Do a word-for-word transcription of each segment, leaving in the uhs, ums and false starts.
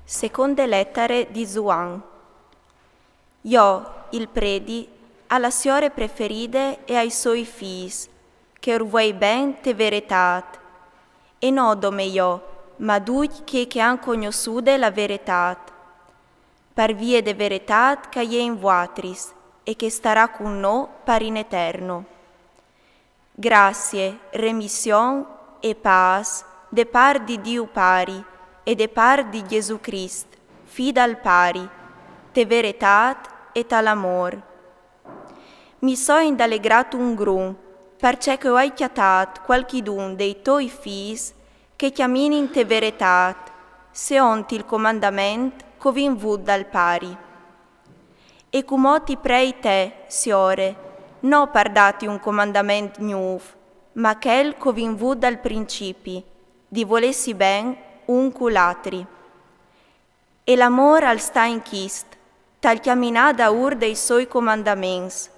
Seconde lettare di Zuan. Jo, il predi, a la siore preferide e ai soi fis, che ur vuei ben te veretât, e no dome jo, ma ducj chei che àn cognossude la veretât, par vie de veretât ch'a je in vuatris e che starà cun nô par in eterno. Grazie, remission e pâs de part di Diu Pari e de part di Jesù Crist, Fi dal Pari, te veretât e tal amôr. Mi soi indalegrât un grum, parcè che o ai cjatât cualchidun dei toi fis che cjaminin te veretât, seont il comandament ch'o vin vût dal Pari. E cumò ti prei te, Siore, no par dâti un comandament gnûf, ma chel ch'o vin vût dal principi, di volêsi ben un cul atri. E l'amôr al sta in chist, tal cjaminâ daûr dei soi comandaments.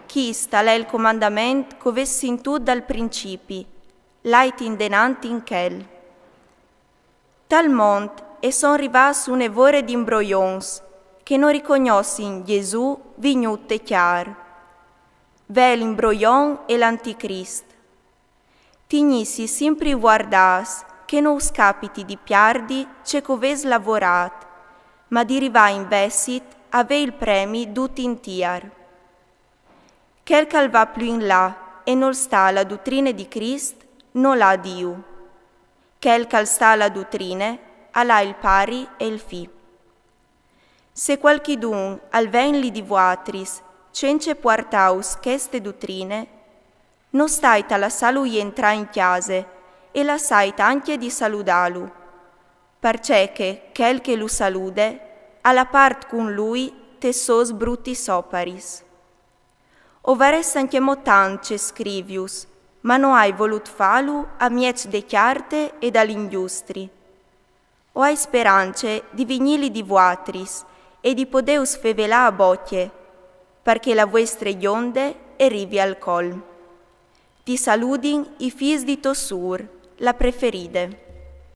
Chist al è il comandament ch'o vês sintût dal principi, lait indenant in chel. Tal mont e son rivâts une vore di imbrojons, che no ricognossin Jesù vignût te cjar. Ve l'imbrojon e l'anticrist. Tignîsi simpri vuardâts che no us capiti di piardi ce ch'o vês lavorât, ma di rivâ invezit a vê il premi dut intiar. Chel ch'al va plui in là e nol sta a la dutrine di Crist, nol à Diu. Chel ch'al sta a la dutrine, al à il Pari e il Fi. Se cualchidun al ven li di vuatris cence puartâus cheste dutrine, no stait a lassâlu jentrâ in cjase e lassait ancje di saludâlu, parcè che chel che lu salude al à part cun lui tes sôs brutis oparis. O varès ancjemò tant ce scrivius, ma no ai volût fâlu a mieç de cjarte e dal ingjustri. O ai sperance di vignî li di vuatris e di podêus fevelâ a bocje, par che la vuestre gjonde e rivi al col. Ti saludin i fis di tô sûr, la preferide.